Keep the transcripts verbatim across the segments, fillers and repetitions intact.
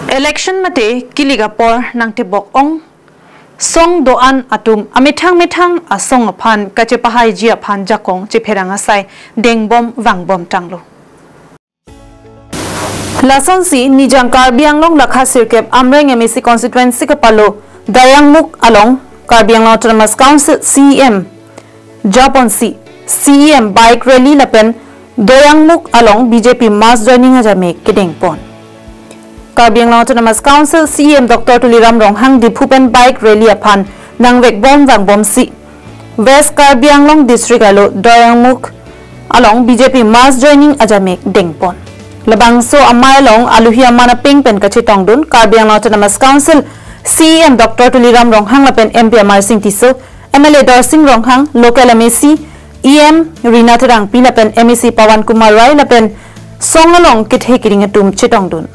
Election mate kilik apor nangtebok ong, song do-an atum amethang methang asong aphan kachepahaiji aphan jakong chepherang asai dengbom vangbom tanglo. Lasonsi Nijang Karbi Anglong lakha sirkep Amreng M A C constituency kepalo Doyangmukh along Karbi Anglong Autonomous Council C E M japonsi C E M bike rally lapen Doyangmukh along B J P mass joining ajamek kedengpon. Karbi Anglong Autonomous Council C E M Doctor Tuliram Ronghang Diphu pen bike rally aphan nangvekbom vangbomsi West Karbi Anglong District alo Doyangmukh along B J P mass joining ajamek dengpon. Labangso amei along aluhi aman apeng pen kachetongdun Karbi Anglong Autonomous Council C E M Doctor Tuliram Ronghang lapen M P Amarsing Tisso, M L A Dorsing Ronghang, local M A C, E M Rina Terangpi lapen M A C Pawan Kumar Rai lapen song along kethe kering atum chetongdun.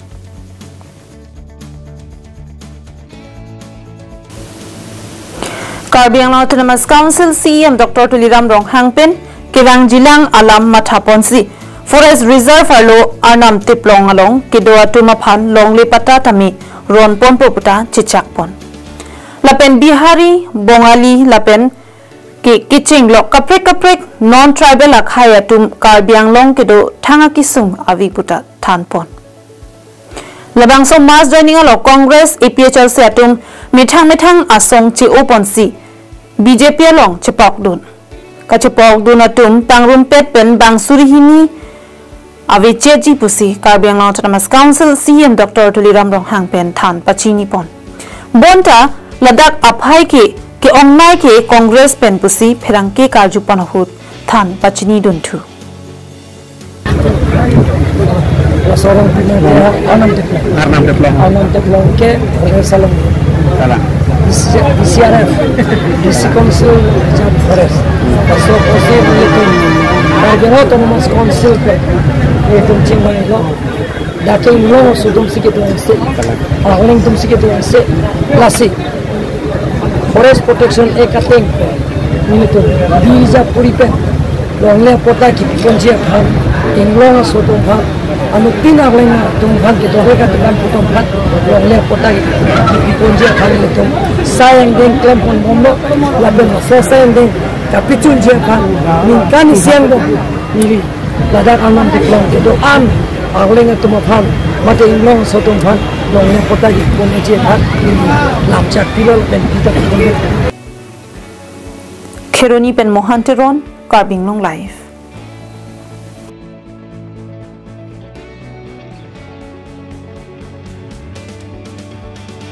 Karbi Anglong Autonomous Council C E M Doctor Tuliram Ronghang pen kevangjilang alam mathaponsi Forest Reserve arlo Arnam Teplong along kedo atum aphan longle patta tame ronponpo puta chechakpon. Lapen Bihari, Bongali lapen ke kichinglok kaprek kaprek non-tribal akhei atum Karbi Anglong kedo thang akisung ave puta thanpon. Labangso mass joining alo Congress, A P H L C atum methang methang asong che-oponsi B J P along chepokdun. Kachepokdun atum pangrumpet pen bang suri hini avechetji pusi Karbi Anglong Autonomous Council C E M Doctor Tuliram Ronghang pen than pachinipon. Bonta ladak aphai ke ke-ongnei ke Congress pen pusi pherangke karjupon ahut than pachinidunthu. Laso arong pinang dia Arnam Teplong. Arnam Teplong. Arnam Teplong ke Forest along. Kalang. D C, D C R F, D C Council, Reserve Forest. Laso apotsi nelitum Karbi Anglong Autonomous Council pen nelitum chingvai lo. Dak ke Inglong aso atumsi kedo ase, Arleng atumsi kedo ase, lasi Forest Protection Act ateng pen nelitum bija puri pen longle patta kepiponji aphan, Inglong aso atum aphan, anuttin Arleng atum aphan, kedo re katikan atum aphan longle patta kepiponji aphan nelitum sai angdeng klemponbomlo, lapen laso sai angdeng kapachunji aphan ningkan isi angbong neli ladak Arnam Teplong kedo-an Arleng atum aphan mate Inglong aso atum aphan longle patta kepiponji aphan neli lamchak pilo lapen pita pipon. Kheroni pen Mohan Teron, Karbi Anglong Live.